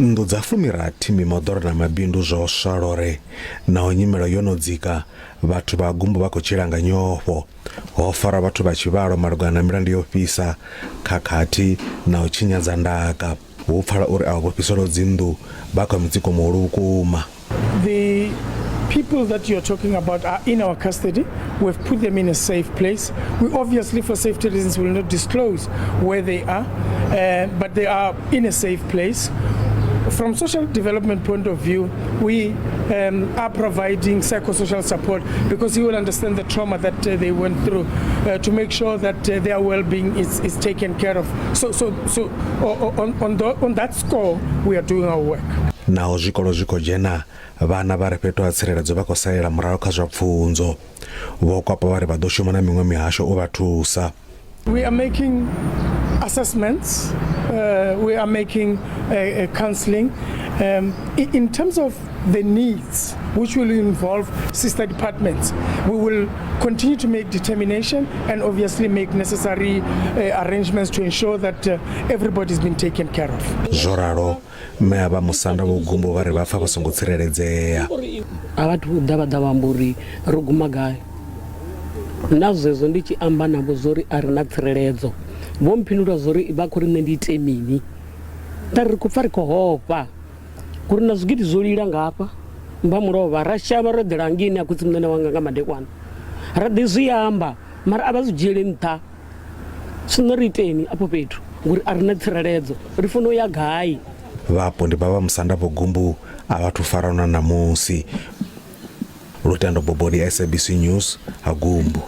Nnḓu dza fumirathi, mimoḓoro na mabindu zwo swa lore. Naho nyimelo yo no dzika, vhathu vha Gumbu vha khou tshila nga nyofho. Ho farwa vhathu vha tshivhalo malugana na milandu ya u fhisa, khakhathi na u tshinyadza ndaka. Hu pfala uri avho vho fhiselwaho dzinnḓu vha kha mutsiko muhulu vhukuma. The people that you're talking about are in our custody. We've put them in a safe place. We obviously, for safety reasons, will not disclose where they are, but they are in a safe place. From social development point of view, we are providing psychosocial support because you will understand the trauma that they went through to make sure that their well-being is taken care of. So on that score, we are doing our work. Naho zwikolo zwi khou dzhena, vhana vha re fhethu ha tsireledzo vha khou salela murahu kha zwa pfunzo. Vho Kwapa vha ri vha ḓo shuma na miṅwe mihasho u vha thusa. We are making assessments, we are making counseling. In terms of the needs, which will involve sister departments, we will continue to make determination and obviously make necessary arrangements to ensure that everybody's been taken care of. Zwo ralo, mme a vha musanda Vho Gumbu vha ri vha pfa vha songo tsireledzea. A vhathu ḓa vha ḓa vha amba uri ro guma gai na zwezwo ndi tshi amba navho zwori a ri na tsireledzo vho mphindula zwori vha khou ri nṋe ndi ite mini nda ri khou pfa ri khou hofha ngori na zwigidi zwo lila ngafha mba mulovha ra shavha ro eḓela ngini a khotsi muṋene wanga nga madekwana ra ḓi zwi amba mara a vha zwi dzhiele nṱha zwino ri iteni afho fhethu ngori a ri na tsireledzo ri funa u ya gai. Vhapo ndi vha vha musanda Vho Gumbu a vhathu farwa na ṋamusi. Lutendo Bobodi, SABC News, ha Gumbu.